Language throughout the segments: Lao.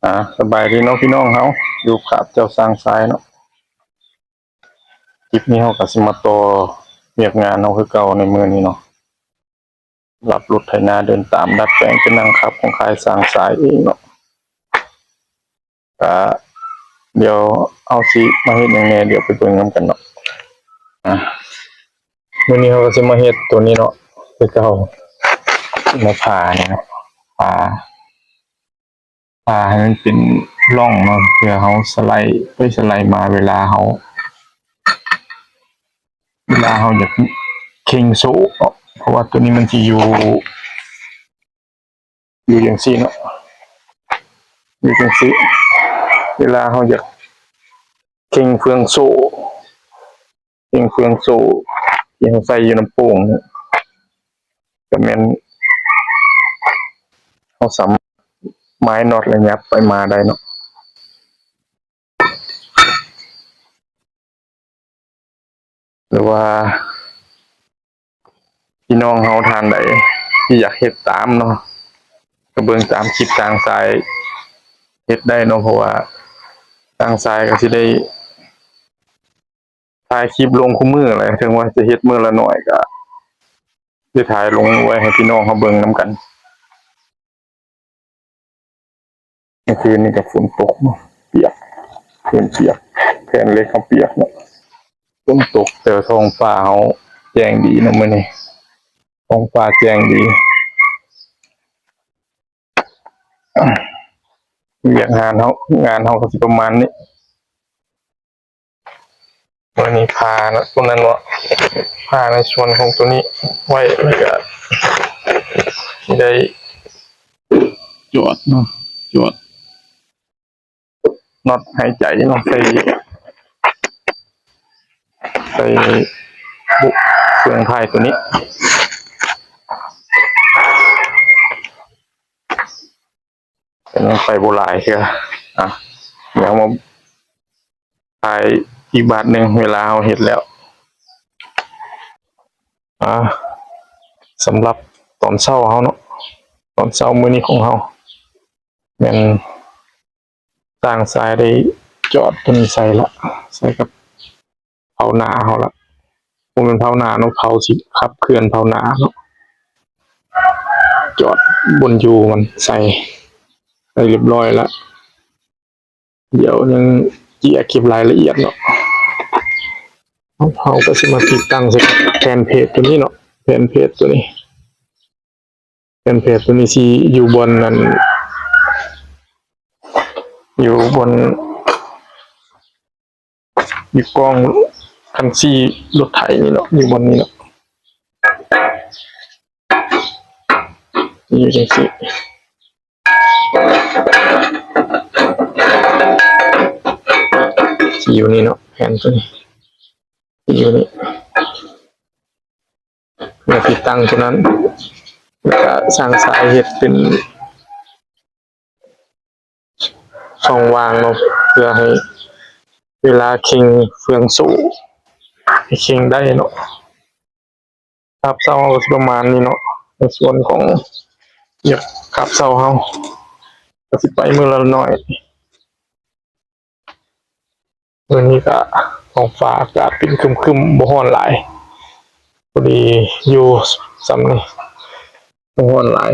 ອາ ສະບາຍດີເນາະພີ່ນ້ອງເຮົາ ຢູ່ກັບເຈົ້າຊ່າງຊາຍເນາະ. ຄລິບນີ້ເຮົາກໍຊິມາຕໍ່ວຽກງານເຮົາຄືເກົ່າໃນມື້ນີ້ເນາະ. ລັບລົດໄຖນາເດີນຕາມດັດແປງເປັນນັ່ງຂັບຂອງຄ້າຍຊ່າງຊາຍເອງເນາະ. ກະດຽວເຮົາຊິມາເຮັດຫຍັງແດ່ ດຽວໄປເບິ່ງນຳກັນເນາະ. ອາ ມື້ນີ້ເຮົາກໍຊິມາເຮັດໂຕນີ້ເນາະ ຄືເກົ່າ ມາຜ່ານີ້ເນາະ ຜ່າ ຜ່າໃຫ້ມັນເປັນຮ່ອງເນາະ ເພື່ອເຮົາສະໄລໄປສະໄລມາ ເວລາເຮົາ ເວລາເຮົາຢາກເຄັ່ງໂສ້ເນາະ ເພາະວ່າໂຕນີ້ມັນຊິຢູ່ ຢູ່ຈັ່ງຊີ້ເນາະ ຢູ່ຈັ່ງຊີ້. ເວລາເຮົາຢາກເຄັ່ງເຟືອງໂສ້ ເຄັ່ງເຟືອງໂສ້ທີ່ເຮົາໃສ່ຢູ່ນຳໂປ່ງນີ້ ກໍແມ່ນເຮົາສາມາດໝາຍນັອດ ແລະ ຫຍັບໄປມາໄດ້ເນາະ. ຫຼືວ່າພີ່ນ້ອງເຮົາທ່ານໃດທີ່ຢາກເຮັດຕາມເນາະ ກໍເບິ່ງຕາມຄລິບຊ່າງຊາຍເຮັດໄດ້ເນາະ ເພາະວ່າຊ່າງຊາຍກໍຊິໄດ້ຖ່າຍຄລິບລົງຄູ່ມື້ແຫຼະ ເຖິງວ່າຈະເຮັດມື້ລະໜ້ອຍ ກໍໄດ້ຖ່າຍລົງໄວ້ໃຫ້ພີ່ນ້ອງເຮົາເບິ່ງນຳກັນ. ເມື່ອຄືນນີ້ກໍຝົນຕົກເນາະ ປຽກ ພື້ນປຽກ ແຜ່ນເຫຼັກກໍປຽກເນາະ ຝົນຕົກ ແຕ່ວ່າທ້ອງຟ້າເຮົາແຈ້ງດີເນາະມື້ນີ້ ທ້ອງຟ້າແຈ້ງດີ. ວຽກງານເຮົາ ງານເຮົາກໍຊິປະມານນີ້. ອັນນີ້ຜ່ານະ ຕົວນັ້ນເນາະ ຜ່າໃນສ່ວນຂອງຕົວນີ້ໄວ້ ແລ້ວກະຊິໄດ້ຈອດເນາະ ຈອດນັອດຫາຍໃຈເນາະ ໃສ່ ໃສ່ບຸ ເຟືອງທ້າຍຕົວນີ້ ແຕ່ມັນໄປບໍ່ຫຼາຍເທື່ອ. ອະ ດຽວມາຖ່າຍອີກບາດໜຶ່ງ ເວລາເຮົາເຮັດແລ້ວ. ອາ ສຳລັບຕອນເຊົ້າເຮົາເນາະ ຕອນເຊົ້າມື້ນີ້ຂອງເຮົາ ແມ່ນຊ່າງຊາຍໄດ້ຈອດຕົວນີ້ໃສ່ລະ ໃສ່ກັບເຜົາໜ້າເຮົາລະ ບໍ່ແມ່ນເຜົາໜ້າເນາະ ເຜົາ ຊິຂັບເຄື່ອນເຜົາໜ້າເນາະ ຈອດບ່ອນຢູ່ມັນໃສ່ ໃສ່ຮຽບຮ້ອຍລະ. ດຽວຍັງເຈ້ຍເກັບລາຍລະອຽດເນາະ ເຮົາກໍຊິມາຕິດຕັ້ງໃສ່ແຜ່ນເພຈຕົວນີ້ເນາະ ແຜ່ນເພຈຕົວນີ້ ແຜ່ນເພຈຕົວນີ້ຊິຢູ່ບ່ອນນັ້ນ ຢູ່ບ່ອນ ຢູ່ກ້ອງຄັນຊີ້ລົດໄຖນີ້ເນາະ ຢູ່ບ່ອນນີ້ເນາະ ຢູ່ຈັ່ງຊີ້ ຊິຢູ່ນີ້ເນາະ ແຜ່ນຕົວນີ້ ຊິຢູ່ນີ້ ແລ້ວຕິດຕັ້ງຕົວນັ້ນ ແລ້ວກະສ້າງສາຍເຮັດເປັນ ຊ່ອງວ່າງເນາະ ເພື່ອໃຫ້ເວລາເຄັ່ງເຟືອງໂສ້ ໃຫ້ເຄັ່ງໄດ້ເນາະ. ຄາບເຊົ້າເຮົາກໍຊິປະມານນີ້ເນາະ ໃນສ່ວນຂອງວຽກຄາບເຊົ້າເຮົາກໍຊິໄປມື້ລະໜ້ອຍ. ມື້ນີ້ກໍທ້ອງຟ້າອາກາດເປັນຄຶ້ມໆ ບໍ່ຮ້ອນຫຼາຍ ພໍດີຢູ່ຊ່ຳນີ້ ບໍ່ຮ້ອນຫຼາຍ.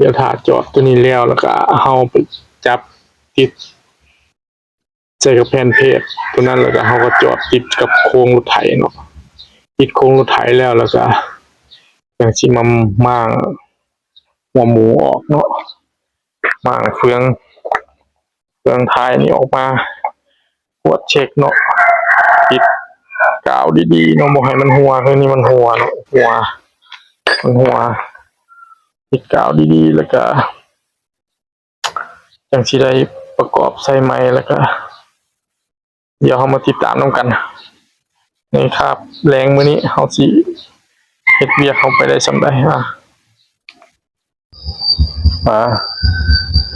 ດຽວຖ້າຈອດຕົວນີ້ແລ້ວ ແລ້ວກໍເຮົາໄປຈັບຕິດໃສ່ກັບແຜ່ນເພຈຕົວນັ້ນ ແລ້ວກໍເຮົາກໍຈອດຕິດກັບໂຄງລົດໄຖເນາະ ຕິດໂຄງລົດໄຖແລ້ວ ແລ້ວກໍຈັ່ງຊິມາມ້າງຫົວໝູອອກເນາະ ມ້າງເຟືອງ ເຟືອງທ້າຍນີ້ອອກມາ ກວດເຊັກເນາະ ຕິດກາວດີໆເນາະ ບໍ່ໃຫ້ມັນຮົ່ວ ຄືນີ້ມັນຮົ່ວເນາະ ຮົ່ວ ມັນຮົ່ວ ຕິດກາວດີໆ ແລ້ວກະຈັ່ງຊິໄດ້ປະກອບໃສ່ໃໝ່ ແລ້ວກະ ດຽວເຮົາມາຕິດຕາມນຳກັນ ໃນຄາບແລງມື້ນີ້ເຮົາຊິເຮັດວຽກເຮົາໄປໄດ້ສ່ຳໃດ. ມາ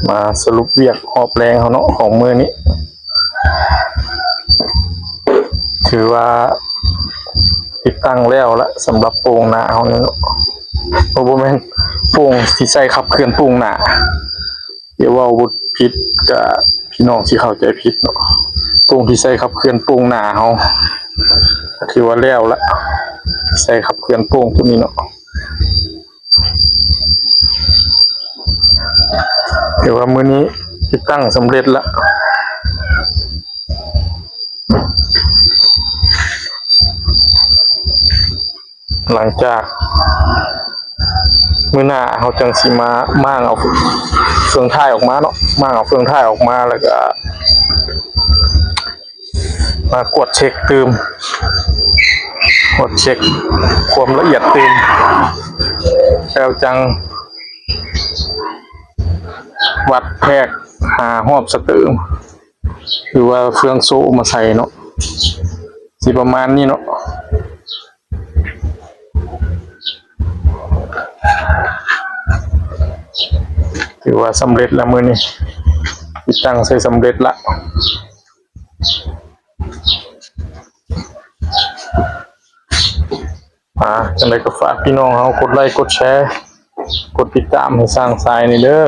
ມາສະຫຼຸບວຽກຮອບແລງເຮົາເນາະ ຂອງມື້ນີ້ ຖືວ່າ ຕິດຕັ້ງແລ້ວລະ ສຳລັບໂປ່ງໜ້າເຮົານີ້ເນາະ. ໂອ້ ບໍ່ແມ່ນ ໂປ່ງທີ່ໃຊ້ຂັບເຄື່ອນໂປ່ງໜ້າ. ດຽວເວົ້າບໍ່ຜິດກະພີ່ນ້ອງຊິເຂົ້າໃຈຜິດເນາະ. ໂປ່ງທີ່ໃຊ້ຂັບເຄື່ອນໂປ່ງໜ້າເຮົາ ກະຖືວ່າແລ້ວລະ ໃຊ້ຂັບເຄື່ອນໂປ່ງໂຕນີ້ເນາະ. ຖືວ່າມື້ນີ້ຕິດຕັ້ງສຳເລັດລະ. ຫຼັງຈາກມື້ໜ້າເຮົາຈັ່ງຊິມາມ້າງເອົາເຟືອງທ້າຍອອກມາເນາະ, ມ້າງເອົາເຟືອງທ້າຍອອກມາ ແລ້ວກະມາກວດເຊັກຕື່ມ, ກວດເຊັກຄວາມລະອຽດຕື່ມ ແລ້ວຈັ່ງວັດແທກຫາຮອບສະເຕີມ ຫຼືວ່າເຟືອງໂຊມາໃສ່ເນາະ, ຊິປະມານນີ້ເນາະ. ຖືວ່າສຳເລັດລະມື້ນີ້, ຕິດຕັ້ງໃສ່ສຳເລັດລະ. ອ່າ ຈັ່ງໃດກໍຝາກພີ່ນ້ອງເຮົາກົດໄລ ກົດແຊ ກົດຕິດຕາມໃຫ້ຊ່າງຊາຍນີ້ເດີ.